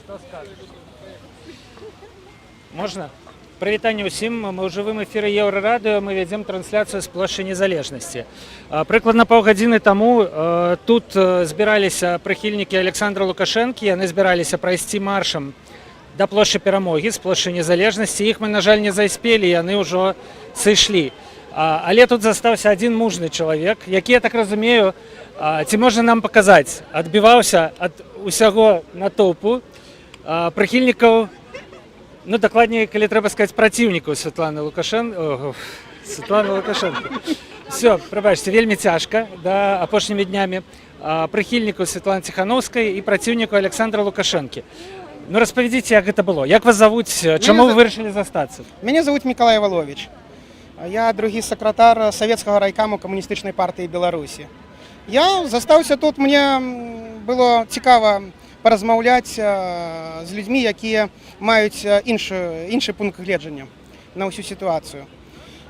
Што скажаш? Можна? Прывітанне ўсім. Мы ў жывым эфіры Еўрарадыё, мы вядзем трансляцыю з плошчы Незалежнасці. Прыкладна паўгадзіны таму тут збіраліся прыхільнікі Аляксандра Лукашэнкі, яны збіраліся прайсці маршам да плошчы Перамогі з плошчы Незалежнасці. Іх мы, на жаль, не заспелі, яны ўжо сышлі. Але тут застаўся адзін мужны чалавек, які, я так разумею, ці можна нам паказаць, адбіваўся ад усяго натоўпу прыхільнікаў, ну, дакладней, калі трэба сказаць, праціўнікаў Святланы Лукашэн, Святланы Лукашэнкі. Усё, прабачце, вельмі цяжка, да, апошнімі днямі. Прыхільнікаў Святланы Ціханоўскай і праціўнікаў Аляксандра Лукашэнкі. Ну, распавядзіце, як гэта было. Як вас завуць, чаму вы вырашылі застацца? Мяне завуць Мікалай Валовіч. Я другі сакратар Савецкага райкаму Камуністычнай партыі Беларусі. Я застаўся тут, мне было цікава паразмаўляць з людзьмі, якія маюць іншы пункт гледжання на ўсю сітуацыю.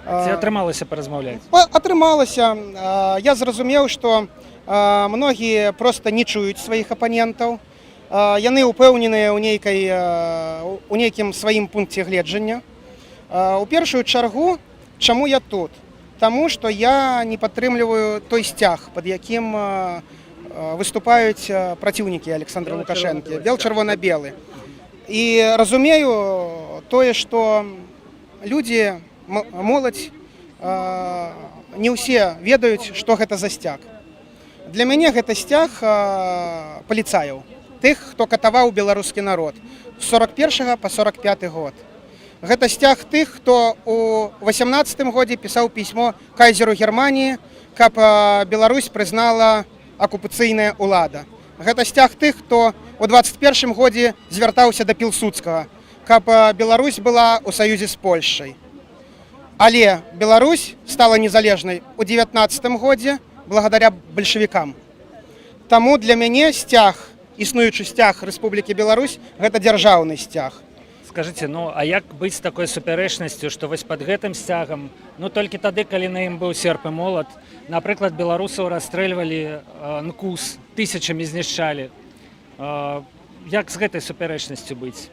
Ці атрымалася паразмаўляць? Атрымалася. Я зразумеў, што многія проста не чуюць сваіх апанентаў. Яны ўпэўненыя ў нейкім сваім пункце гледжання. У першую чаргу, чаму я тут? Таму што я не падтрымліваю той сцяг, пад якім выступаюць праціўнікі Аляксандра Лукашэнкі, Бел-чырвона-белы. Бел-чырвона-белы. І разумею тое, што людзі, моладзь, не ўсе ведаюць, што гэта за сцяг. Для мяне гэта сцяг паліцаяў, тых, хто катаваў беларускі народ з 41 по 45 год. Гэта сцяг тых, хто у 18 годзе пісаў пісьмо кайзеру Германіі, каб Беларусь прызнала акупацыйная ўлада. Гэта сцяг тых, хто у 21 годзе звяртаўся да Пілсудскага, каб Беларусь была ў саюзе з Польшчай. Але Беларусь стала незалежнай у 19 годзе благодаря бальшавікам. Таму для мяне сцяг, існуючы сцяг Рэспублікі Беларусь, гэта дзяржаўны сцяг. Скажыце, ну а як быць з такой супярэчнасцю, што вось пад гэтым сцягам, ну, толькі тады, калі на ім быў серп і молат, напрыклад, беларусаў расстрэльвалі НКУС, тысячамі знішчалі. Як з гэтай супярэчнасцю быць?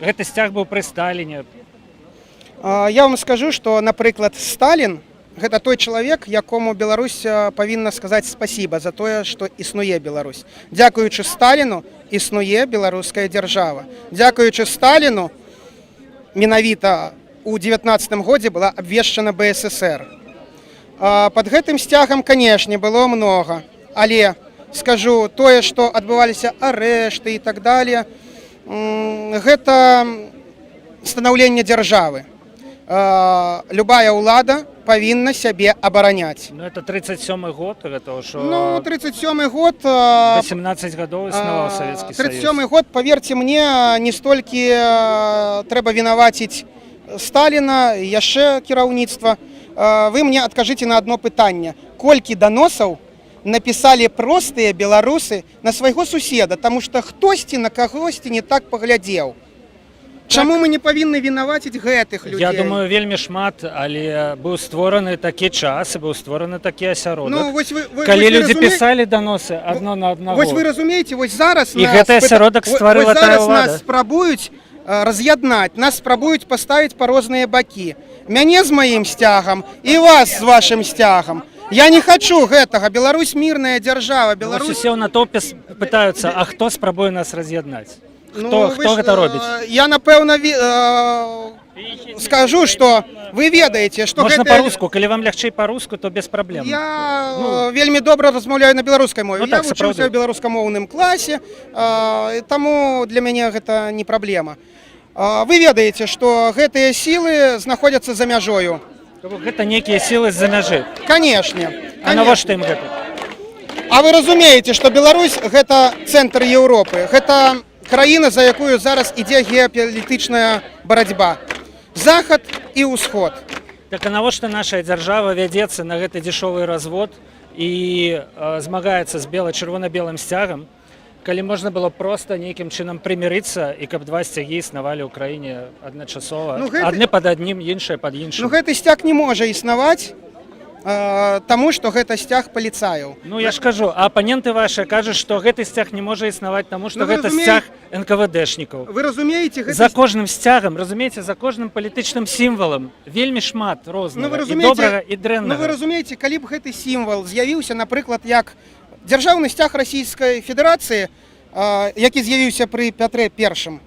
Гэты сцяг быў пры Сталіне. Я вам скажу, што, напрыклад, Сталін — гэта той чалавек, якому Беларусь павінна сказаць спасибо за тое, што існуе Беларусь. Дзякуючы Сталіну існуе беларуская дзяржава. Дзякуючы Сталіну менавіта у 19 годзе была абвешчана БССР. Пад гэтым сцягам, канешне, было многа, але скажу тое, што адбываліся арэшты і так далее, гэта станаўленне дзяржавы. Любая ўлада павінна сябе абараняць. Ну, это 37 год, гэта ўжо Ну, 37 год, 18 гадоў існаваў Савецкі 37 Саюз. год, поверьте мне, не столькі трэба вінаваціць Сталіна, яшчэ кіраўніцтва. Вы мне адкажыце на одно пытанне: колькі даносаў напісалі простыя беларусы на свайго суседа, таму што хтосьці на кагосьці не так паглядзеў? Чаму мы не павінны вінаваціць гэтых людзей? Я думаю, вельмі шмат, але быў створаны такі час і быў створаны такі асяродак. Ну, вось вы, калі вось вы людзі пісалі даносы адно на аднаго. Вось вы разумееце, вось зараз І нас гэты асяродак стварыла вось тая зараз ўлада. нас спрабуюць раз'яднаць, нас спрабуюць паставіць па розныя бакі. Мяне з маім сцягам і вас з вашым сцягам. Я не хачу гэтага. Беларусь — мірная дзяржава. Вось Беларусь усе ў натоўпе пытаюцца, а хто спрабуе нас раз'яднаць? Хто, Ну, вы хто ж, гэта робіць? Я, напэўна, скажу, што вы ведаеце, што Можна гэтыя па-руску, калі вам лягчэй па-руску, то без праблем. Я вельмі добра размаўляю на беларускай мове. Ну Я так, вучыўся сапраўды. ў беларускамоўным класе, таму для мяне гэта не праблема. Вы ведаеце, што гэтыя сілы знаходзяцца за мяжою. То бок гэта нейкія сілы з-за мяжы. Канешне. А навошта ім гэта? А вы разумееце, што Беларусь — гэта цэнтр Еўропы. Гэта краіна, за якую зараз ідзе геапалітычная барацьба. Захад і ўсход. Так а навошта наша дзяржава вядзецца на гэты дзешовы развод і змагаецца з бела-чырвона-белым сцягам, калі можна было проста нейкім чынам прымірыцца і каб два сцягі існавалі ў краіне адначасова, Ну, адны пад аднім, іншыя пад іншым? Ну, гэты сцяг не можа існаваць. Таму што гэта сцяг паліцаяў. Ну я ж кажу, а апаненты вашы кажуць, што гэты сцяг не можа існаваць, таму што Ну, вы гэта разумееце- сцяг НКВДшнікаў. Вы разумееце, гэта За кожным сцягам, разумееце, за кожным палітычным сімвалам вельмі шмат рознага, Ну, вы і разумееце, добрага, і дрэннага. Ну, вы разумееце, калі б гэты сімвал з'явіўся, напрыклад, як дзяржаўны сцяг Расійскай Федэрацыі, які з'явіўся пры Пятрэ Першым.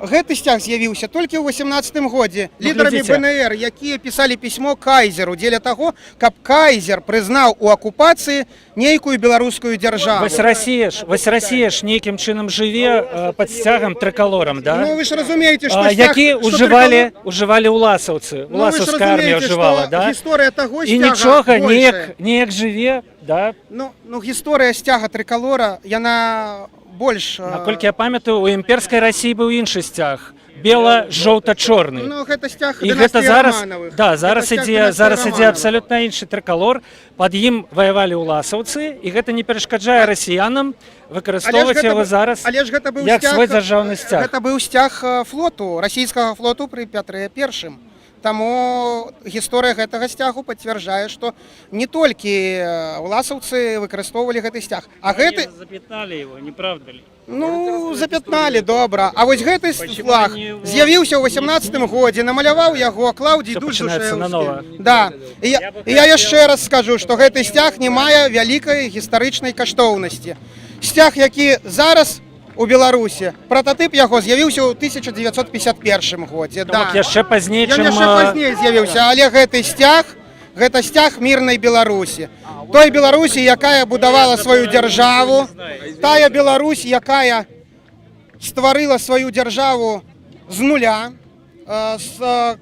Гэты сцяг з'явіўся толькі ў 18 годзе Ну, лідарамі глядзіце. БНР, якія пісалі пісьмо кайзеру дзеля таго, каб кайзер прызнаў у акупацыі нейкую беларускую дзяржаву. Вось Расія ж нейкім чынам жыве пад сцягам трыкалорам, да? Ну вы ж разумееце, што А, сцяг, які што ўжывалі трыкалор- ужывалі уласаўцы, Ну, вы ж уласаўская армія разумееце, ўжывала, што да? гісторыя таго І сцяга нічога, большая. неяк жыве, да? Ну, гісторыя сцяга трыкалора, яна больш... Наколькі я памятаю, у імперскай Расіі быў іншы сцяг, бела-жоўта-чорны. Ну, гэта сцяг І гэта дынастыі зараз, Раманавых. да, зараз Гэта сцяг ідзе дынастыі зараз ідзе Раманавых. абсалютна іншы трыкалор, пад ім ваявалі ўласаўцы, і гэта не перашкаджае расіянам выкарыстоўваць гэта яго быў- зараз але ж гэта быў як сцяг, свой дзяржаўны сцяг. Гэта быў сцяг флоту, расійскага флоту пры Пятрэ Першым. Таму гісторыя гэтага сцягу пацвярджае, што не толькі уласаўцы выкарыстоўвалі гэты сцяг, а гэты Они запятнали его, не правда ли? Ну, запятналі, добра. А вось гэты Почему флаг они его з'явіўся ў 18 годзе, намаляваў яго Клаўдзій Всё пачынаецца Дульжушэўскі. нанова. Да. І я яшчэ раз скажу, што гэты сцяг не мае вялікай гістарычнай каштоўнасці. Сцяг, які зараз у Беларусі, прататып яго з'явіўся ў 1951 годзе. То бок яшчэ пазней, Ён чым яшчэ пазней з'явіўся, але гэты сцяг — гэта сцяг мірнай Беларусі. Той Беларусі, якая будавала сваю дзяржаву, тая Беларусь, якая стварыла сваю дзяржаву з нуля, з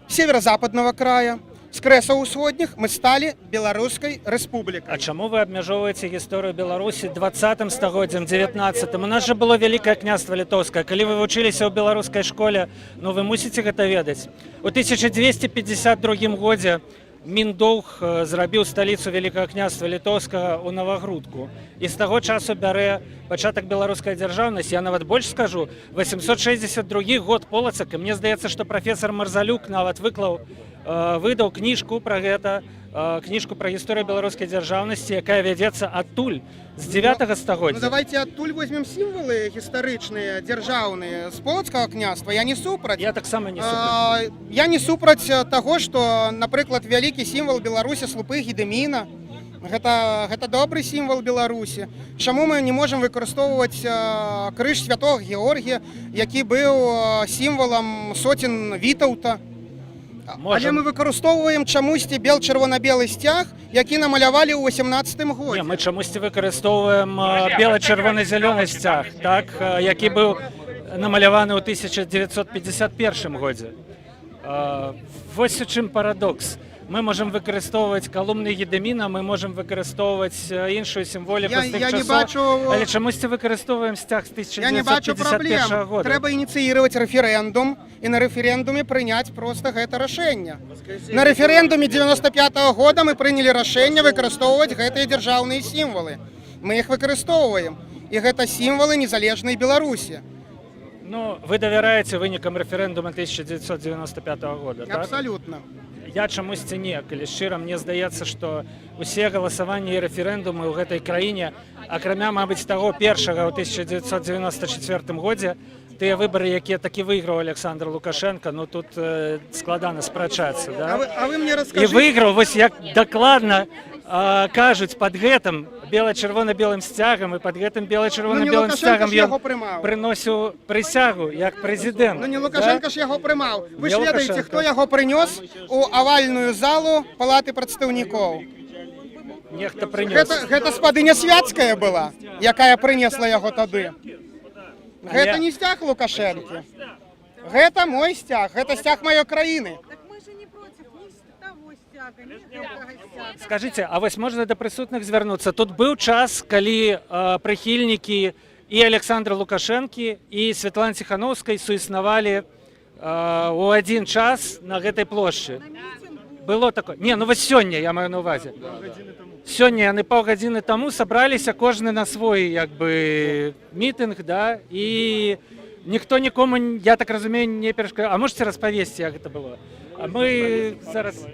северо-западного края, з Крэсаў Усходніх мы сталі Беларускай Рэспублікай. А чаму вы абмяжоўваеце гісторыю Беларусі 20 стагоддзям, 19? У нас жа было Вялікае Княства Літоўскае. Калі вы вучыліся ў беларускай школе, ну, вы мусіце гэта ведаць. У 1252 годзе Міндоўг зрабіў сталіцу Вялікага Княства Літоўскага ў Навагрудку. І з таго часу бярэ пачатак беларуская дзяржаўнасць. Я нават больш скажу, 862 год, Полацак, і мне здаецца, што прафесор Марзалюк нават выклаў, выдаў кніжку пра гэта, кніжку пра гісторыю беларускай дзяржаўнасці, якая вядзецца адтуль, з 9 Ну, стагоддзя. давайте адтуль возьмем сімвалы гістарычныя, дзяржаўныя з Полацкага княства, я не супраць. Я таксама не супраць. Я не супраць таго, што, напрыклад, вялікі сімвал Беларусі — слупы Гедыміна. Гэта добры сімвал Беларусі. Чаму мы не можам выкарыстоўваць крыж святого Георгія, які быў сімвалам соцен Вітаўта? Але Можам. мы выкарыстоўваем чамусьці бел-чырвона-белы сцяг, які намалявалі ў 18 годзе. Не, мы чамусьці выкарыстоўваем бела-чырвона-зялёны сцяг, так, які быў намаляваны ў 1951 годзе. Вось у чым парадокс. Мы можам выкарыстоўваць калумны Гедыміна, мы можам выкарыстоўваць іншую сімволіку з тых Я не часоў, бачу але чамусьці выкарыстоўваем сцяг з Я не бачу 1951 праблем. года. Трэба ініцыіраваць рэферэндум і на рэферэндуме прыняць проста гэта рашэнне. На рэферэндуме 95 -го года мы прынялі рашэнне выкарыстоўваць гэтыя дзяржаўныя сімвалы. Мы іх выкарыстоўваем. І гэта сімвалы незалежнай Беларусі. Ну, вы давяраеце вынікам рэферэндума 1995 года, так? Абсалютна. Я чамусьці не, калі шчыра, мне здаецца, што усе галасаванні і рэферэндумы ў гэтай краіне, акрамя, мабыць, таго першага ў 1994 годзе, тыя выбары, якія такі выйграў Александр Лукашенко, ну, тут складана спрачацца, да? А вы мне І раскажыце, выйграў, вось як дакладна кажуць, пад гэтым бела-чырвона-белым сцягам, і пад гэтым Ну, не бела-чырвона-белым Лукашенко сцягам ж ён яго прымаў. прыносіў прысягу як прэзідэнт. Ну, не Да? Лукашенко ж яго прымаў. Вы Не ж ведаеце, Лукашенко. хто яго прынёс у авальную залу палаты прадстаўнікоў. Нехта прынёс. Гэта спадыня Свяцкая была, якая прынесла яго тады. Гэта не сцяг Лукашэнкі. Гэта мой сцяг, гэта сцяг маёй краіны. Так мы же не против ни того стяга, ни этого стяга. Скажыце, а вось можна да прысутных звярнуцца? Тут быў час, калі прыхільнікі і Александра Лукашэнкі, і Святланы Ціхановскай суіснавалі у адзін час на гэтай плошчы. На митингу. Было такое? Не, ну вось сёння я маю на увазе. Сёння яны паўгадзіны таму сабраліся кожны на свой як бы мітынг, да, і ніхто нікому, я так разумею, не перашкаджаў. А можете распавесці, як гэта было? А мы зараз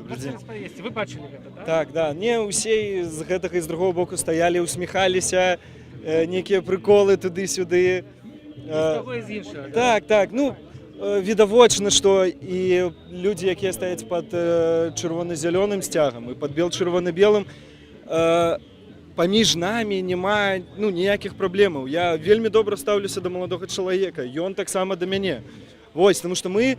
Добры Можаце дзень. распавесці, вы бачылі гэта, так? Так, да. Не, усе з гэтага і з другого боку стаялі, усміхаліся, нейкія прыколы туды-сюды. І з таго, і з іншага. Да? Так. Ну, відавочна, што і людзі, якія стаяць пад чырвона-зялёным сцягам і пад бел-чырвона-белым, паміж намі няма, ну, ніякіх праблемаў. Я вельмі добра стаўлюся да маладога чалавека, ён таксама да мяне. Вось, таму што мы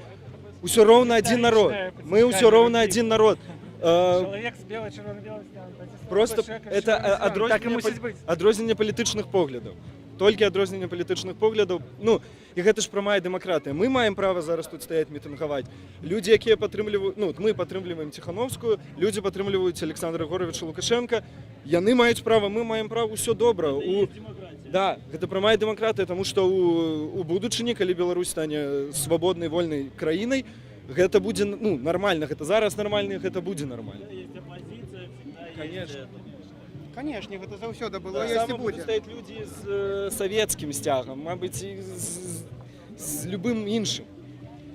ўсё роўна адзін народ. Мы ўсё роўна адзін народ. Чалавек з бела-чырвона-белым сцягам. Владислав Просто Лукашенко з это чырвоным сцягам. Так і адрозненне, мусіць быць. адрозненне палітычных поглядаў. Толькі адрозненне палітычных поглядаў. Ну, і гэта ж прамая дэмакратыя. Мы маем права зараз тут стаяць, мітынгаваць. Людзі, якія падтрымліваюць, ну, мы падтрымліваем Ціхановскую, людзі падтрымліваюць Александра Рыгоравіча Лукашэнку. Яны маюць права, мы маем права, ўсё добра. Да, гэта прамая дэмакратыя, таму што у будучыні, калі Беларусь стане свабоднай, вольнай краінай, гэта будзе, ну, нармальна, гэта зараз нармальна, і гэта будзе нармальна. Конечно. Канешне, гэта заўсёды было, Так ёсць і само будуць будзе. стаяць людзі з савецкім сцягам, мабыць, і з любым іншым.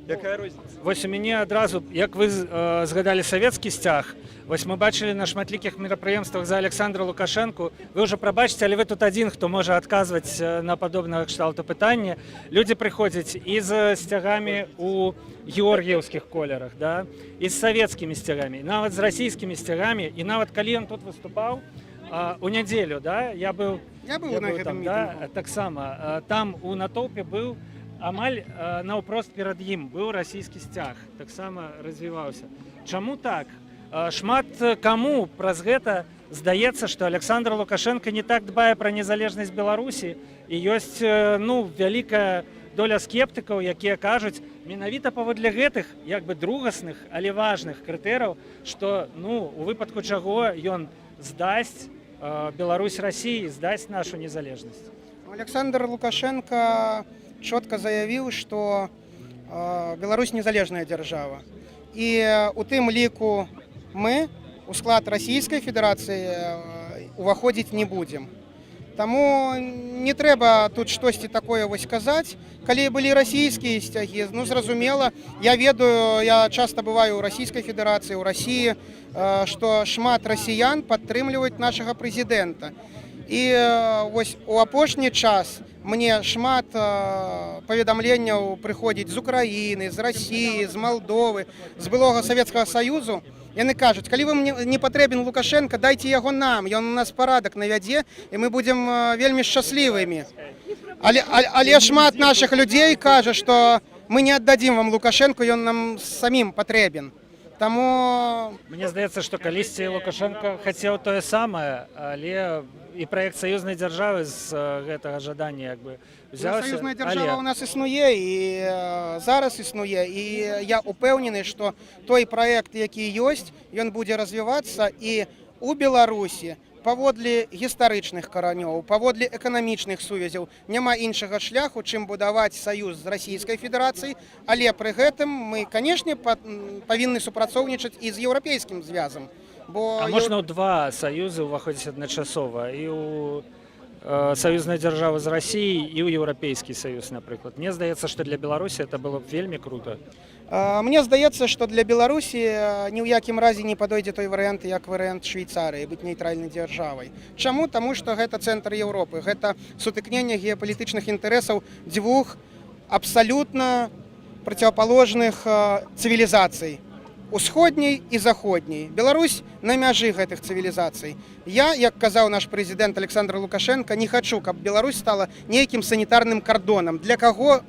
Якая розніца? Вось у мяне адразу, як вы згадалі савецкі сцяг, вось мы бачылі на шматлікіх мерапрыемствах за Александра Лукашэнку. Вы ўжо прабачце, але вы тут адзін, хто можа адказваць на падобнага кшталту пытанне. Людзі прыходзяць і з сцягамі у георгіеўскіх колерах, да? І з савецкімі сцягамі, нават з расійскімі сцягамі, і нават калі ён тут выступаў у нядзелю, да, я быў Я быў я на быў гэтым там, да, мітынгу. таксама там у натоўпе быў амаль наўпрост перад ім быў расійскі сцяг, таксама развіваўся. Чаму так? Шмат каму праз гэта здаецца, што Александр Лукашэнка не так дбае пра незалежнасць Беларусі, і ёсць ну, вялікая доля скептыкаў, якія кажуць менавіта паводле гэтых як бы другасных, але важных крытэраў, што, ну, у выпадку чаго ён здасць Беларусь Расіі, здасць нашу незалежнасць. Александр Лукашенко чётка заявіў, што Беларусь незалежная дзяржава. І у тым ліку мы у склад Расійскай Федэрацыі уваходзіць не будзем. Таму не трэба тут штосьці такое вось казаць. Калі былі расійскія сцягі, ну, зразумела, я ведаю, я часта бываю ў Расійскай Федэрацыі, ў Расіі, што шмат расіян падтрымліваюць нашага прэзідэнта. І вось у апошні час мне шмат паведамленняў прыходзіць з Украіны, з Расіі, з Малдовы, з былога Савецкага Саюзу. Яны кажуць: «Калі вам не патрэбен Лукашэнка, дайце яго нам, ён у нас парадак навядзе, і мы будзем вельмі шчаслівымі». Але шмат нашых людзей кажа, што мы не аддадзім вам Лукашэнку, ён нам самім патрэбен. Таму Мне здаецца, што калісьці Лукашэнка хацеў тое самае, але і праект саюзнай дзяржавы з гэтага жадання як бы Ну, узяўся. саюзная дзяржава у нас існуе і зараз існуе, і я упэўнены, што той праект, які ёсць, ён будзе развівацца, і у Беларусі паводле гістарычных каранёў, паводле эканамічных сувязяў няма іншага шляху, чым будаваць саюз з Расійскай Федэрацыяй, але пры гэтым мы, канешне, павінны супрацоўнічаць і з Еўрапейскім звязам, бо А можна ў два саюзы ўваходзіць адначасова: і ў саюзная дзяржава з Расіяй, і ў Еўрапейскі саюз, напрыклад? Мне здаецца, што для Беларусі это было б вельмі круто. Мне здаецца, што для Беларусі ні ў якім разе не падойдзе той варыянт, як варыянт Швейцарыі, быць нейтральнай дзяржавай. Чаму? Таму што гэта цэнтр Еўропы, гэта сутыкненне геапалітычных інтарэсаў дзвюх абсалютна процівапаложных цывілізацый. Усходняй і заходняй. Беларусь на мяжы гэтых цывілізацый. Я, як казаў наш прэзідэнт Александр Лукашэнка, не хачу, каб Беларусь стала нейкім санітарным кардонам. Для каго,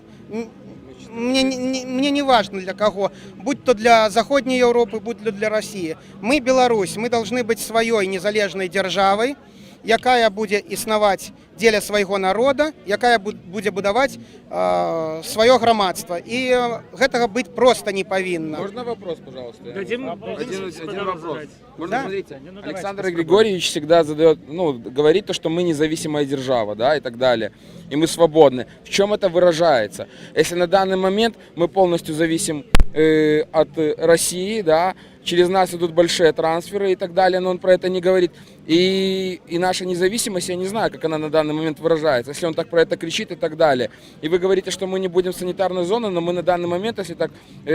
мне не важно для кого, будь то для Заходняй Европы, будь то для России. Мы Беларусь, мы должны быть сваёй незалежнай дзяржавай, якая будзе існаваць дзеля свайго народа, якая будзе будаваць сваё грамадства. І гэтага быць просто не павінна. Можно вопрос, пожалуйста? Дадим Один спадару вопрос. задать. Можно, Да. смотрите, Не, ну давайте Александр попробуем. Григорьевич всегда задает, ну, говорит то, что мы независимая держава, да, и так далее, и мы свободны. В чем это выражается? Если на данный момент мы полностью зависим от России, да, через нас идут большие трансферы и так далее, но он про это не говорит. И наша независимость, я не знаю, как она на данный момент выражается, если он так про это кричит и так далее. И вы говорите, что мы не будем санитарной зоной, но мы на данный момент, если так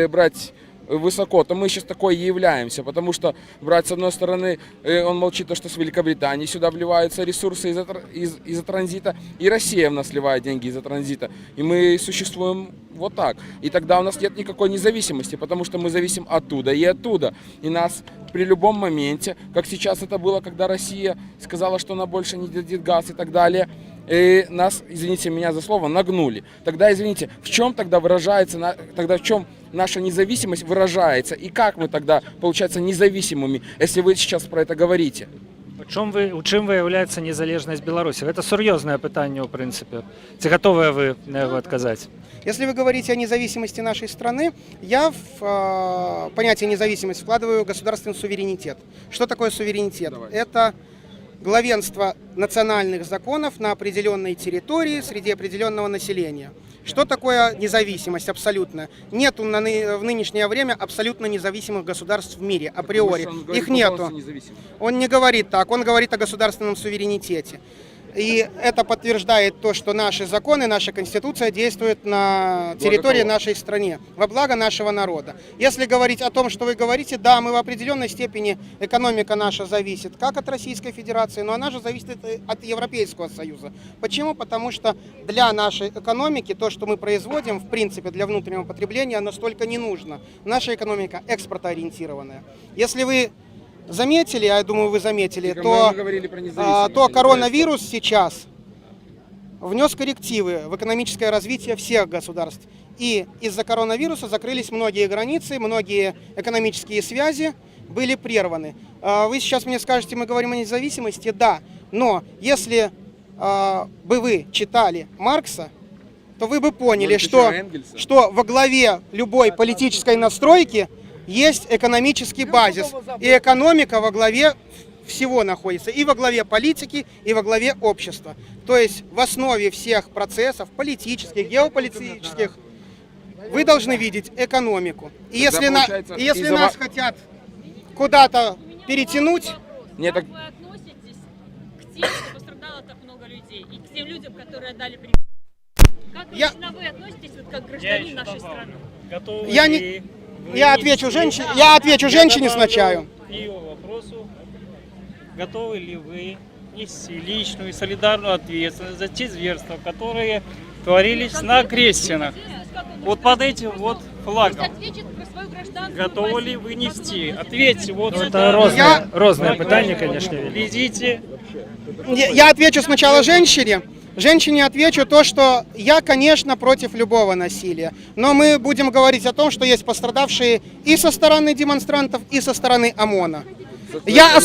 брать Высоко, то мы сейчас такой и являемся, потому что брать с одной стороны, он молчит то, что с Великобритании сюда вливаются ресурсы из-за транзита, и Россия в нас вливает деньги из-за транзита, и мы существуем вот так. И тогда у нас нет никакой независимости, потому что мы зависим оттуда и оттуда. И нас при любом моменте, как сейчас это было, когда Россия сказала, что она больше не дадит газ и так далее, и нас, извините меня за слово, нагнули. Тогда, извините, в чем тогда выражается, тогда в чем наша независимость выражается, и как мы тогда, получается, независимыми, если вы сейчас про это говорите? У чым выяўляецца незалежнасць Беларусі? Гэта сур'ёзнае пытанне, ў прынцыпе. Ці гатовыя вы на яго адказаць? Если вы говорите о независимости нашей страны, я в понятие независимость вкладываю государственный суверенитет. Что такое суверенитет? Давайте. Это главенство национальных законов на определенной территории среди определенного населения. Что такое независимость абсолютно? Нету в нынешнее время абсолютно независимых государств в мире, априори. Их нету. Он не говорит так, он говорит о государственном суверенитете. И это подтверждает то, что наши законы, наша конституция действует на Благо территории кого? Нашей страны, во благо нашего народа. Если говорить о том, что вы говорите, да, мы в определенной степени, экономика наша зависит как от Российской Федерации, но она же зависит и от Европейского Союза. Почему? Потому что для нашей экономики то, что мы производим, в принципе, для внутреннего потребления, настолько не нужно. Наша экономика экспортоориентированная. Если вы заметили, а я думаю, вы заметили, то Мы говорили про независимость, то а не про коронавирус сейчас внес коррективы в экономическое развитие всех государств. И из-за коронавируса закрылись многие границы, многие экономические связи были прерваны. Вы сейчас мне скажете, мы говорим о независимости, да, но если бы вы читали Маркса, то вы бы поняли, Может, что, еще Энгельса? Что во главе любой политической настройки есть экономический базис. И экономика во главе всего находится. И во главе политики, и во главе общества. То есть в основе всех процессов, политических, геополитических, вы должны видеть экономику. И Тогда если, получается, и если из-за нас хотят куда-то У меня перетянуть, вопрос. Нет, Как так- вы относитесь к тем, что пострадало так много людей, и к тем людям, которые отдали приказ? Как лично вы относитесь вот, как Я гражданин еще нашей добавлю. страны? Готовы Я не- ли вы я отвечу нести- женщине, я отвечу Я женщине добавлю сначала. к ее вопросу. Готовы ли вы нести личную и солидарную ответственность за те зверства, которые творились на Окрестинах? Ответственность, как он Вот под этим вот Пусть флагом. ответит про свою гражданскую Готовы ли позицию. вы Как он нести? относится к Ответьте, вот Ну, сюда. это рознае, рознае Давайте, пытанне, конечно, вельмі. Глядите. Я отвечу сначала женщине. Женщине отвечу то, что я, конечно, против любого насилия. Но мы будем говорить о том, что есть пострадавшие и со стороны демонстрантов, и со стороны ОМОНа. Я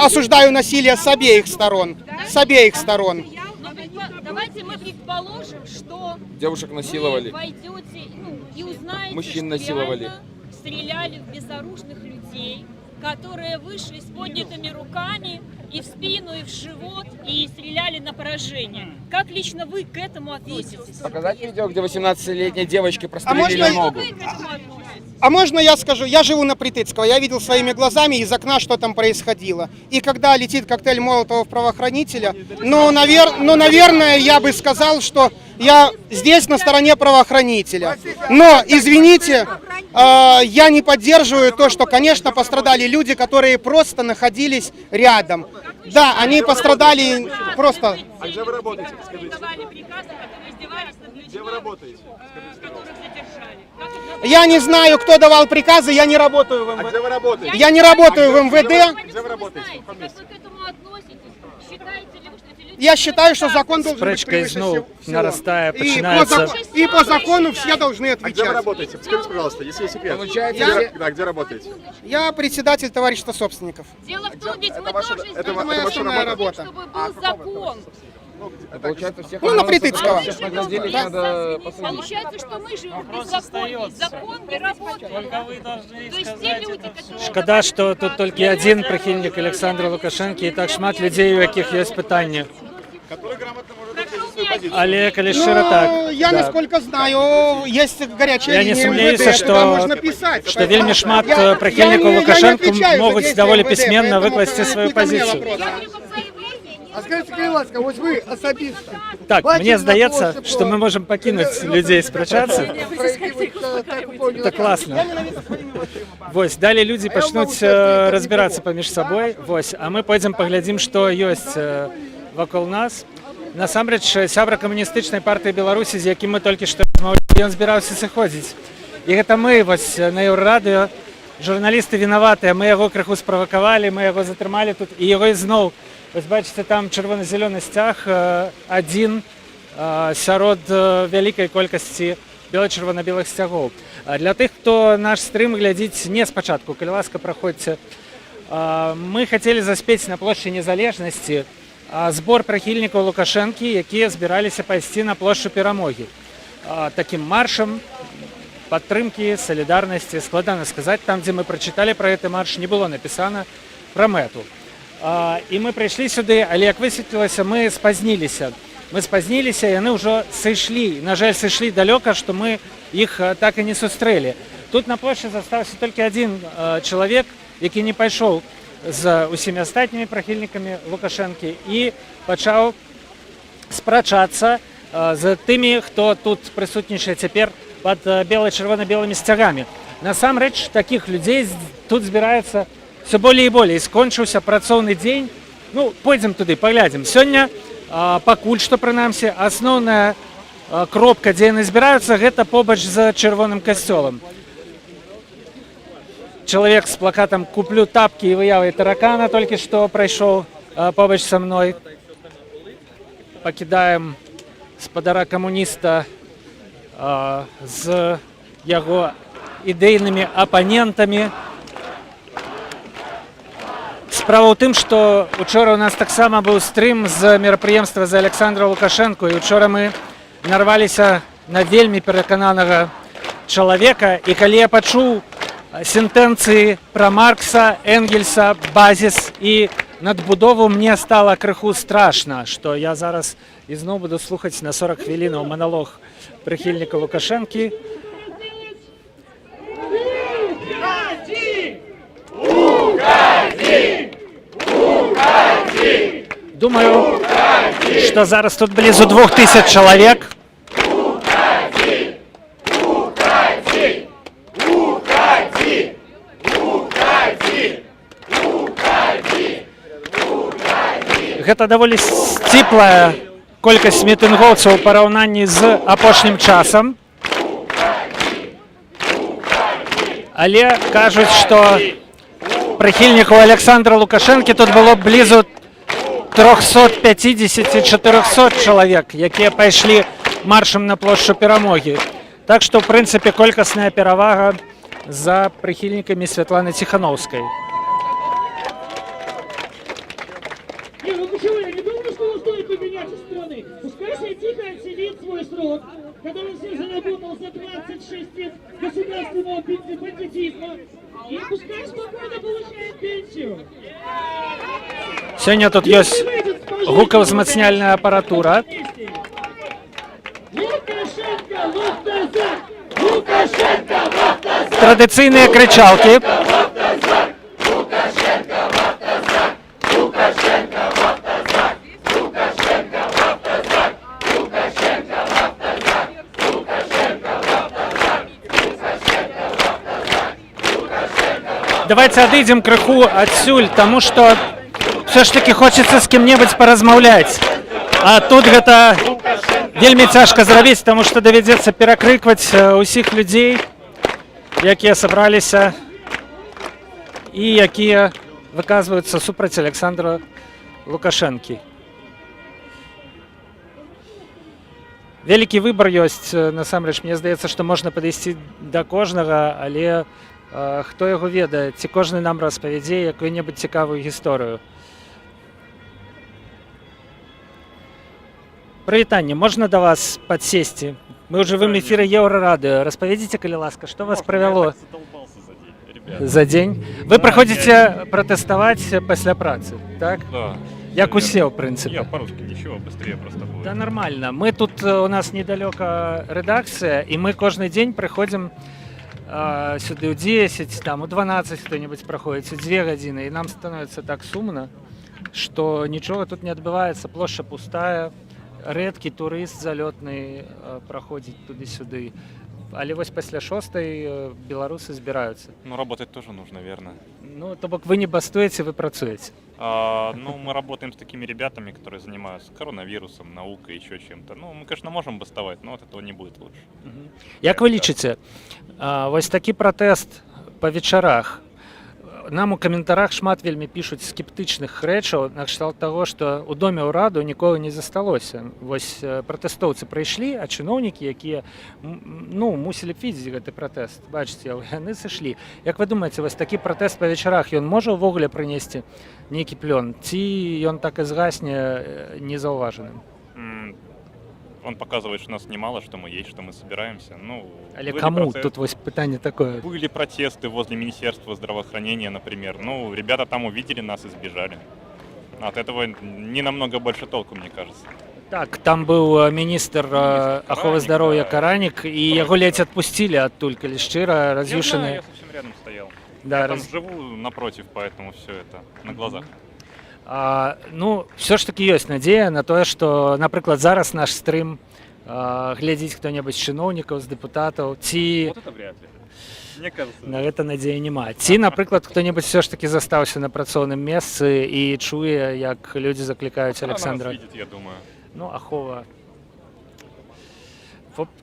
осуждаю насилие с обеих сторон. С обеих сторон. Но давайте мы предположим, что Девушек насиловали. вы пойдете, ну, и узнаете, Мужчин что насиловали. реально стреляли в безоружных людей, которые вышли с поднятыми руками и в спину, и в живот, и стреляли на поражение. Как лично вы к этому относитесь? Показать видео, где 18-летней девочке прострелили можно- ногу? Вы к этому относитесь? А можно я скажу? Я живу на Притыцкого, я видел своими глазами из окна, что там происходило. И когда летит коктейль Молотова в правоохранителя, ну, наверное, я бы сказал, что я здесь на стороне правоохранителя. Но, извините, я не поддерживаю то, что, конечно, пострадали люди, которые просто находились рядом. Да, они пострадали просто. А где вы работаете, скажите? Давали приказы, которые издевались над людьми, где вы работаете? Которых задержали. Как это Я не знаю, кто давал приказы, я не работаю в МВД. А вы работаете? Я не работаю в МВД. Где вы работаете? Как вы к этому относитесь? Считаете ли вы, что эти люди... Я считаю, что закон должен быть Спрэчка превыше изноў всего. нарастае, И по, пачынаецца. и по закону все должны А где вы отвечать. работаете? Скажите, пожалуйста, если есть секрет. Получается, Где, все- да, где работаете? Я председатель товарищества собственников. Дело в том, ведь это мы ваша- тоже это здесь моя хотим, основная работа. чтобы был закон. Получается, всех Ну, на ОМОНовцев, Притыцкого. всех наградили, Да. надо посадить. Получается, что мы живем в Вопрос беззаконии. остается. Закон не работает. Только вы должны То есть те сказать люди, это всё. которые... Шкада, што тут толькі адзін прыхільнік Аляксандра Лукашэнкі і так шмат людзей, у якіх ёсць пытанні. Але калі шчыра так, Ну, я, да. насколько знаю, есть горячая Я не линия сумнеюся, МВД, что- туда можно писать. што вельмі шмат прыхільнікаў я не Лукашэнку отвечаю за могуць действия даволі МВД, пісьменна поэтому выкласці это сваю не ко мне пазіцыю. вопрос. Я говорю как заявление. А скажите, калі ласка, вось вы асабіста. Так, Бачылі мне на здаецца, плошчы што мы можам пакінуць людзей спрачацца. Пра які вы Это класна. Вось, далей людзі пачнуць разбірацца паміж сабой. Вось, а мы пойдзем паглядзім, што ёсць вакол нас. Насамрэч, сябра Камуністычнай партыі Беларусі, з якім мы толькі што размаўлялі, ён збіраўся сыходзіць. І гэта мы вось на Еўрарадыё, журналісты вінаватыя, мы яго крыху справакавалі, мы яго затрымалі тут, і яго ізноў, вось бачыце, там чырвона-зялёны сцяг, адзін сярод вялікай колькасці бела-чырвона-белых сцягоў. А для тых, хто наш стрым глядзіць не спачатку, калі ласка, праходзьце. Мы хацелі заспець на плошчы Незалежнасці збор прыхільнікаў Лукашэнкі, якія збіраліся пайсці на плошчу Перамогі. Такім маршам падтрымкі, салідарнасці, складана сказаць, там, дзе мы прачыталі пра гэты марш, не было напісана пра мэту. І мы прыйшлі сюды, але, як высветлілася, мы спазніліся. Мы спазніліся, яны ўжо сышлі. На жаль, сышлі далёка, што мы іх так і не сустрэлі. Тут на плошчы застаўся толькі адзін чалавек, які не пайшоў з усімі астатнімі прыхільнікамі Лукашэнкі і пачаў спрачацца з тымі, хто тут прысутнічае цяпер пад бела-чырвона-белымі сцягамі. Насамрэч, такіх людзей тут збіраецца все болей і болей. Скончыўся працоўны дзень. Ну, пойдзем туды, паглядзім. Сёння, пакуль што, прынамсі, асноўная кропка, дзе яны збіраюцца, гэта побач з Чырвоным касцёлам. Чалавек з плакатам «Куплю тапки» і выявай таракана толькі што прайшоў побач са мной. Пакідаем спадара камуніста з яго ідэйнымі апанентамі. Справа ў тым, што учора у нас таксама быў стрым з мерапрыемства за Александра Лукашэнку, і учора мы нарваліся на вельмі перакананага чалавека, і калі я пачуў сентэнцыі пра Маркса, Энгельса, базіс і надбудову, мне стала крыху страшна, што я зараз ізноў буду слухаць на 40 хвілінаў маналог прыхільніка Лукашэнкі. Думаю, што зараз тут блізу 2000 чалавек. Гэта даволі сціплая колькасць мітынгоўцаў у параўнанні з апошнім часам. Але кажуць, што прыхільнікаў Александра Лукашэнкі тут было блізу 350-400 чалавек, якія пайшлі маршам на плошчу Перамогі. Так што, ў прынцыпе, колькасная перавага за прыхільнікамі Святланы Ціханаўскай. Не, ну почему? Я не думаю, что он стоит поменять из страны. Пускай себе тихо отсидит свой срок, который он себе заработал за 26 лет государственного бандитизма, и пускай спокойно получает пенсию. Сёння тут ёсць гукаўзмацняльная апаратура. Лукашенко, в автозак! Лукашенко, в автозак! Традыцыйныя крычалкі. Давайте адыдзем крыху адсюль, таму што все ж таки хочацца з кім-небудзь паразмаўляць. А тут гэта вельмі цяжка зрабіць, таму што давядзецца перакрыкваць усіх людзей, якія сабраліся і якія выказваюцца супраць Александра Лукашэнкі. Вялікі выбар ёсць, насамрэч, мне здаецца, што можна падысці да кожнага, але хто яго ведае, ці кожны нам распавядзе якую-небудзь цікавую гісторыю. Прывітанне, можна да вас падсесці? Мы ў жывым эфіры Еўрарадыё. Распавядзіце, калі ласка, што вас прывяло Задолбался за день, ребят. За дзень? Вы праходзіце пратэставаць пасля працы, так? Да. Як всё усе, ў верно. прынцыпе. Я по-русски ничего, быстрее просто будет. Да нормально. Мы тут, у нас недалёка рэдакцыя, і мы кожны дзень прыходзім сюды ў 10, там у 12 хто-небудзь праходзіць, у 2 гадзіны, і нам становіцца так сумна, што нічога тут не адбываецца, плошча пустая, рэдкі турыст залётны праходзіць туды-сюды. але вось пасля шостай беларусы збіраюцца. Ну, работать тоже нужно, верно. Ну, то бок вы не бастуеце, вы працуеце. Ну, мы работаем с такими ребятами, которые занимаются коронавирусом, наукой, еще чем-то. Ну, мы, конечно, можем бастовать, но от этого не будет лучше. Як вы лічыце, вось такі пратэст па вечарах? Нам у каментарах шмат вельмі пішуць скептычных рэчаў накшталт таго, што ў доме ўраду нікога не засталося. Вось пратэстоўцы прыйшлі, а чыноўнікі, якія ну, мусілі б видзець гэты пратэст, бачыце, яны сышлі. Як вы думаеце, вось такі пратэст па вечарах, ён можа ўвогуле прынесці нейкі плён, ці ён так і згасне незаўважаным? Он показывает, что нас немало, что мы есть, что мы собираемся. Ну, Але были каму тут вось пытанне такое? Были протесты возле Министерства здравоохранения, например. Ну, ребята там увидели нас и сбежали. От этого не намного больше толку, мне кажется. Так, там быў міністр аховы Каранік, здароўя да. Каранік, і яго ледзь адпусцілі адтуль, калі шчыра, Я знаю, раз'юшаны. я совсем рядом стоял. Да, Я там живу напротив, поэтому все это на глазах. Ну, все ж таки ёсць надзея на тое, што, напрыклад, зараз наш стрым глядзіць хто-небудзь з чыноўнікаў, з дэпутатаў, ці Вот это вряд ли. Мне кажется. На гэта надзеі няма. Ці, напрыклад, хто-небудзь все ж таки застаўся на працоўным месцы і чуе, як людзі заклікаюць Она нас Александра. видит, я думаю. Ну, ахова.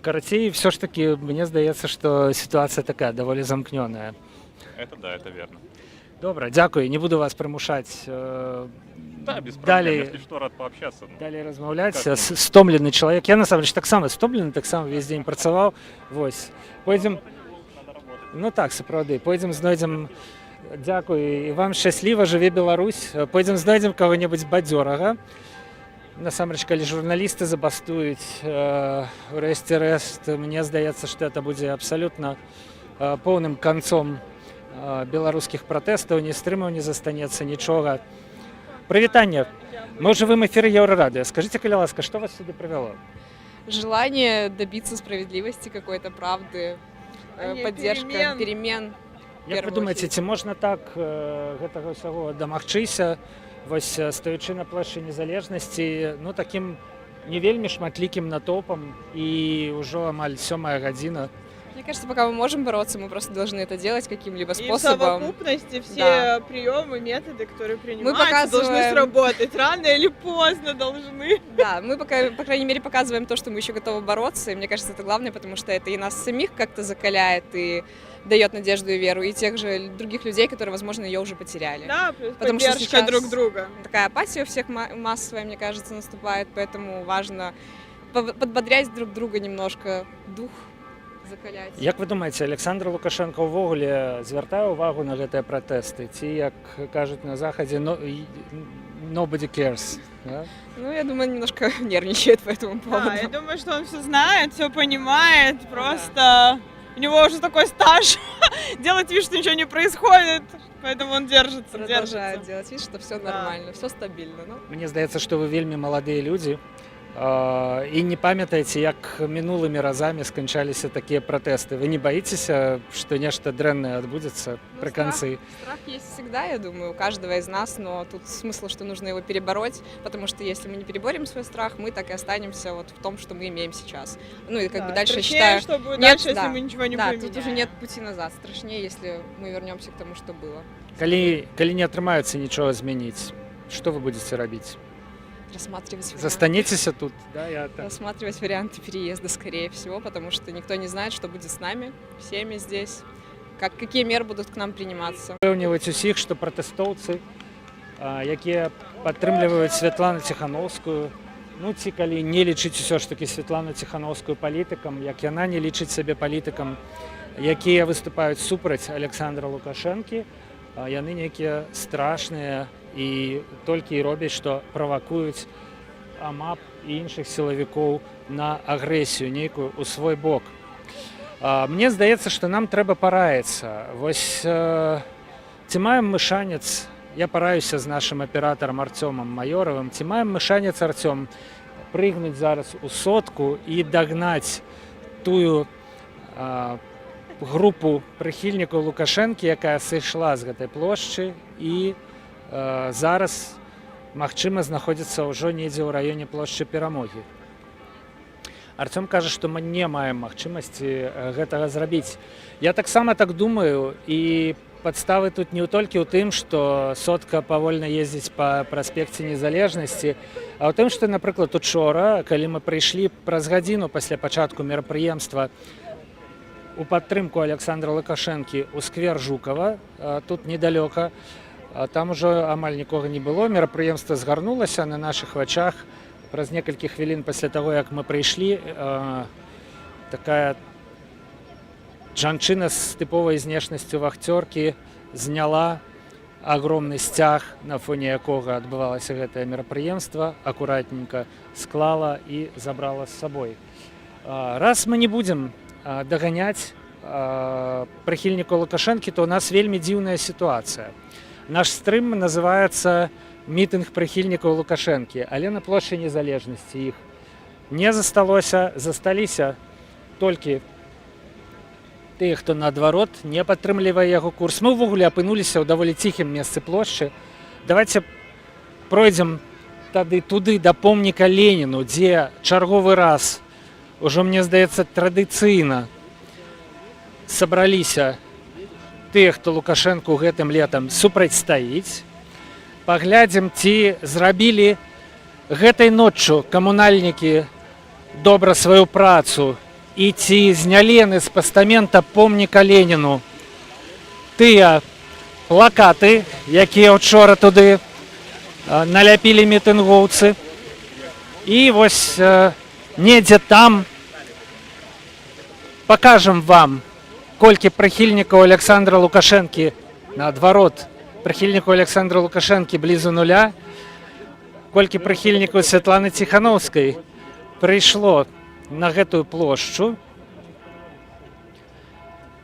Карацей, все ж таки, мне здаецца, што сітуацыя такая даволі замкнёная. Это да, это верно. Добра, дзякуй, не буду вас прымушаць Да, без проблем. далей, Если что, рад пообщаться. Ну, далей размаўляць. Как Стомлены чалавек. Я насамрэч таксама стомлены, таксама весь дзень працаваў. Вось. Пойдзем. Ну так, сапраўды, пойдзем знойдзем. Дзякуй і вам, шчасліва, жыве Беларусь. Пойдзем знойдзем кого-небудзь бадзёрага. Насамрэч, калі журналісты забастуюць, урэшце рэшт, мне здаецца, што это будзе абсалютна поўным канцом беларускіх пратэстаў, ні стрымаў не застанецца, нічога. Прывітанне. Мы ў жывым эфіры Еўрарадыё. Скажыце, калі ласка, што вас сюды прывяло? Желание добиться справедливости какой-то, правды, А не поддержка перемен. перемен. Як вы первую думаеце, очередь. ці можна так гэтага ўсяго дамагчыся, вось стаючы на плошчы Незалежнасці, ну, такім не вельмі шматлікім натоўпам, і ўжо амаль сёмая гадзіна? Мне кажется, пока мы можем бороться, мы просто должны это делать каким-либо И в способом. совокупности все Да. приемы, методы, которые принимаются, должны показываем- сработать. Рано или поздно должны. Да, мы пока, по крайней мере, показываем то, что мы еще готовы бороться, и мне кажется, это главное, потому что это и нас самих как-то закаляет и дает надежду и веру, и тех же других людей, которые, возможно, ее уже потеряли. Да, плюс Потому что поддержка сейчас друг друга. такая апатия у всех массовая, мне кажется, наступает, поэтому важно подбодрять друг друга немножко, дух закалять. Як вы думаеце, Александр Лукашенко ўвогуле звяртае ўвагу на гэтыя пратэсты, ці, як кажуць на захадзе, no, nobody cares, да? Ну, я думаю, немножко нервничает по этому поводу. Да, я думаю, что он все знает, все понимает, просто у него уже такой стаж делать вид, что ничего не происходит, поэтому он держится, Продолжает держится. делать вид, что все Да. нормально, все стабильно. Ну, Мне здаецца, што вы вельмі маладыя людзі і не памятаеце, як мінулымі разамі сканчаліся такія пратэсты. Вы не баіцеся, што нешта дрэннае адбудзецца Ну, пры канцы? Страх есть всегда, я думаю, у каждого из нас, но тут смысл, что нужно его перебороть, потому что если мы не переборем свой страх, мы так и останемся вот в том, что мы имеем сейчас. Ну и как Да, бы дальше, я страшнее, считаю... что будет нет, дальше, если да. мы ничего не Да, поменяем. тут уже нет пути назад. Страшнее, если мы вернемся к тому, что было. Калі не атрымаецца нічога змяніць, што вы будзеце рабіць? Рассматривать варианты. Застанецеся тут, да, я так. Рассматривать варианты переезда, скорее всего, потому что никто не знает, что будет с нами, всеми здесь, какие меры будут к нам приниматься. Упэўніваць усіх, што пратэстоўцы, якія падтрымліваюць Святлану Ціхановскую, ну, ці калі не лічыць усё ж такі Святлану Ціхановскую палітыкам, як яна не лічыць сябе палітыкам, якія выступаюць супраць Александра Лукашэнкі, яны нейкія страшныя і толькі і робяць, што правакуюць АМАП і іншых сілавікоў на агрэсію нейкую ў свой бок. Мне здаецца, што нам трэба параіцца. Вось ці маем мы шанец, я параюся з нашым аператарам Арцёмам Маёравым, ці маем мы шанец, Арцём, прыгнуць зараз у сотку і дагнаць тую групу прыхільнікаў Лукашэнкі, якая сышла з гэтай плошчы і зараз, магчыма, знаходзіцца ўжо недзе ў раёне плошчы Перамогі. Арцём кажа, што мы не маем магчымасці гэтага зрабіць. Я таксама так думаю, і падставы тут не толькі ў тым, што сотка павольна ездзіць па праспекце Незалежнасці, а ў тым, што, напрыклад, учора, калі мы прыйшлі праз гадзіну пасля пачатку мерапрыемства у падтрымку Аляксандра Лукашэнкі ў сквер Жукава, тут недалёка, там ужо амаль нікога не было, мерапрыемства згарнулася на нашых вачах. Праз некалькі хвілін пасля таго, як мы прыйшлі, такая жанчына з тыповай знешнасцю вахцёркі зняла агромны сцяг, на фоне якога адбывалася гэтае мерапрыемства, акуратненька склала і забрала з сабой. Раз мы не будзем даганяць прыхільнікаў Лукашэнкі, то у нас вельмі дзіўная сітуацыя. Наш стрым называецца «Мітынг прыхільнікаў Лукашэнкі», але на плошчы Незалежнасці іх не засталося, засталіся толькі тыя, хто наадварот не падтрымлівае яго курс. Мы ўвогуле апынуліся ў даволі ціхім месцы плошчы. Давайте пройдзем тады туды, да помніка Леніну, дзе чарговы раз ужо, мне здаецца, традыцыйна сабраліся тыя, хто Лукашэнку гэтым летам супрацьстаіць. Паглядзім, ці зрабілі гэтай ноччу камунальнікі добра сваю працу і ці знялі яны з пастамента помніка Леніну тыя плакаты, якія учора туды наляпілі мітынгоўцы. І вось недзе там пакажам вам, колькі прыхільнікаў Аляксандра Лукашэнкі, наадварот, прыхільнікаў Аляксандра Лукашэнкі блізу нуля, колькі прыхільнікаў Святланы Ціханоўскай прыйшло на гэтую плошчу.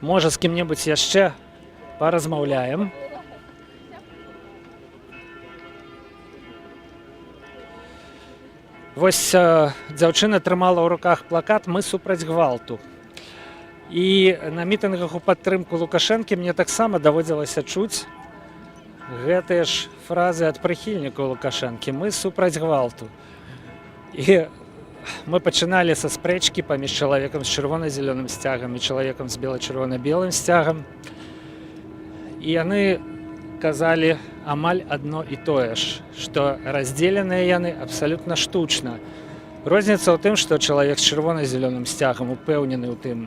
Можа, з кім-небудзь яшчэ паразмаўляем. Вось дзяўчына трымала ў руках плакат «Мы супраць гвалту». І на мітынгах у падтрымку Лукашэнкі мне таксама даводзілася чуць гэтыя ж фразы ад прыхільнікаў Лукашэнкі: «Мы супраць гвалту». І мы пачыналі са спрэчкі паміж чалавекам з чырвона-зялёным сцягам і чалавекам з бела-чырвона-белым сцягам. І яны казалі амаль адно і тое ж, што раздзеленыя яны абсалютна штучна. Розніца ў тым, што чалавек з чырвона-зялёным сцягам упэўнены ў тым,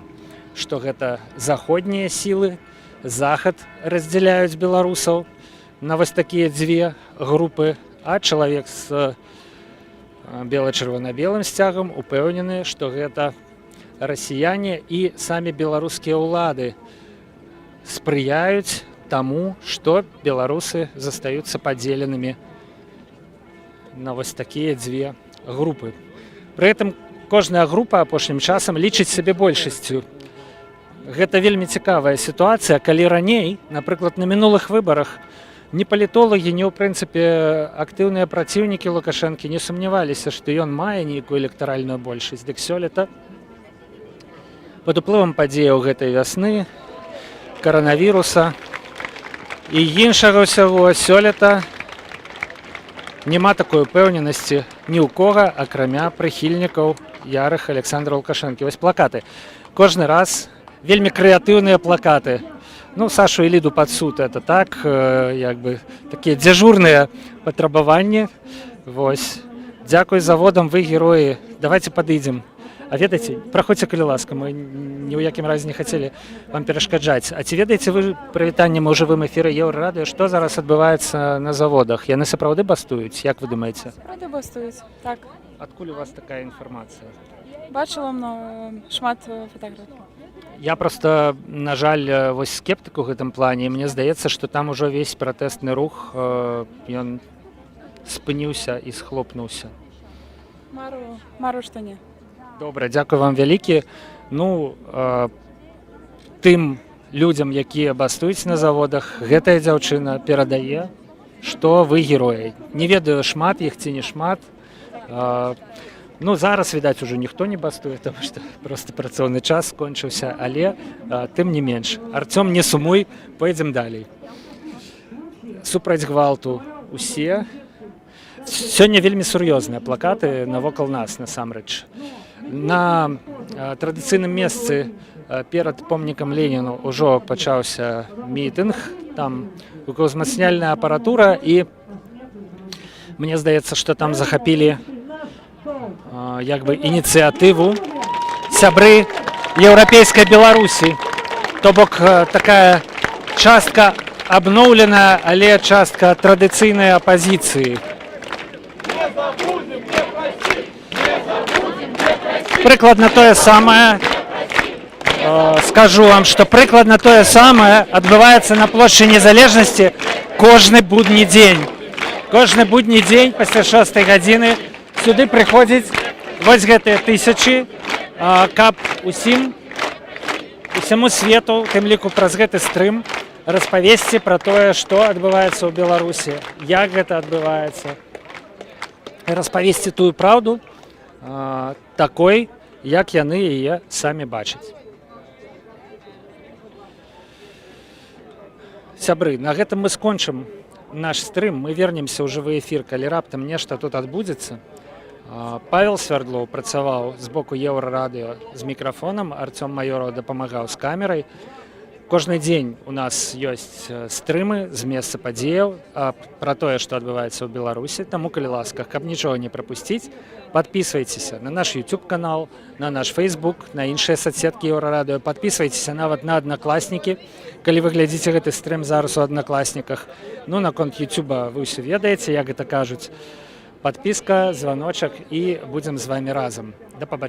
што гэта заходнія сілы, захад раздзяляюць беларусаў на вось такія дзве групы, а чалавек з бела-чырвона-белым сцягам упэўнены, што гэта расіяне і самі беларускія ўлады спрыяюць таму, што беларусы застаюцца падзеленымі на вось такія дзве групы. Пры гэтым кожная група апошнім часам лічыць сябе большасцю. Гэта вельмі цікавая сітуацыя, калі раней, напрыклад, на мінулых выбарах ні палітолагі, ні ў прынцыпе актыўныя праціўнікі Лукашэнкі не сумняваліся, што ён мае нейкую электаральную большасць. Дык сёлета пад уплывам падзеяў гэтай вясны, каранавіруса і іншага ўсяго, сёлета няма такой упэўненасці ні ў кога, акрамя прыхільнікаў ярых Аляксандра Лукашэнкі. Вось плакаты. Кожны раз вельмі крэатыўныя плакаты. Ну, «Сашу и Лиду под суд» — это так, як бы такія дзяжурныя патрабаванні. Вось. «Дзякуй заводам, вы героі». Давайте падыдзем. А ведаеце, праходзьце, калі ласка, мы ні ў якім разе не хацелі вам перашкаджаць. А ці ведаеце вы, прывітанне, мы ў жывым эфіры Еўрарадыё, што зараз адбываецца на заводах? Яны сапраўды бастуюць, як вы думаеце? Сапраўды бастуюць, так. Адкуль у вас такая інфармацыя? Бачыла много, шмат фатаграфій. Я просто, на жаль, вось скептык у гэтым плане, і мне здаецца, што там ужо ўвесь пратэстны рух ён спыніўся і схлопнуўся. Мару, мару, што не. Добра, дзякуй вам вялікі. Ну, тым людзям, якія бастуюць на заводах, гэтая дзяўчына перадае, што вы героі. Не ведаю, шмат іх ці не шмат. Ну, зараз, відаць, ужо ніхто не бастуе, таму што просто працоўны час скончыўся, але тым не менш. Арцём, не сумуй, пойдзем далей. «Супраць гвалту усе». Сёння вельмі сур'ёзныя плакаты навокал нас насамрэч. На традыцыйным месцы перад помнікам Леніну ўжо пачаўся мітынг. Там гукаўзмацняльная апаратура, і мне здаецца, што там захапілі як бы ініцыятыву сябры Еўрапейскай Беларусі. То бок такая частка абноўленая, але частка традыцыйнай апазіцыі. Прыкладна тое самае, скажу вам, што прыкладна тое самае адбываецца на плошчы Незалежнасці кожны будні дзень. Кожны будні дзень пасля 6 гадзіны сюды прыходзіць вось гэтыя тысячы, каб усяму свету, у тым ліку праз гэты стрым, распавесці пра тое, што адбываецца ў Беларусі, як гэта адбываецца. Распавесці тую праўду такой, як яны яе самі бачаць. Сябры, на гэтым мы скончым наш стрым. Мы вернемся ў жывы эфір, калі раптам нешта тут адбудзецца. Павел Свярдлоў працаваў з боку Еўрарадыё з мікрафонам, Арцём Маёраў дапамагаў з камерай. Кожны дзень у нас ёсць стрымы з месца падзеяў пра тое, што адбываецца ў Беларусі. Таму, калі ласка, каб нічога не прапусціць, падпісвайцеся на наш YouTube канал, на наш Facebook, на іншыя сацсеткі Еўрарадыё, падпісвайцеся нават на Аднакласнікі, калі вы глядзіце гэты стрым зараз у Аднакласніках. Ну, наконт YouTube вы ўсё ведаеце, як гэта кажуць. Падпіска, званочак, і будзем з вами разам. Да пабачэння.